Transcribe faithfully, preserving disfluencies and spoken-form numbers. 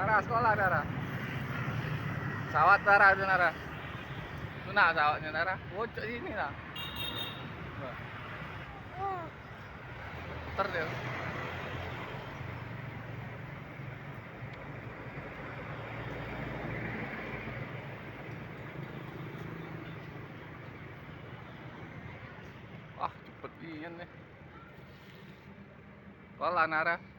Nara, sekolah, Nara. Sawat, Nara, tu, Nara. Tu nak sawatnya, Nara. Pojok sini lah. Wah. Puter dia. Wah, cepet nian nih. Sekolah, Nara.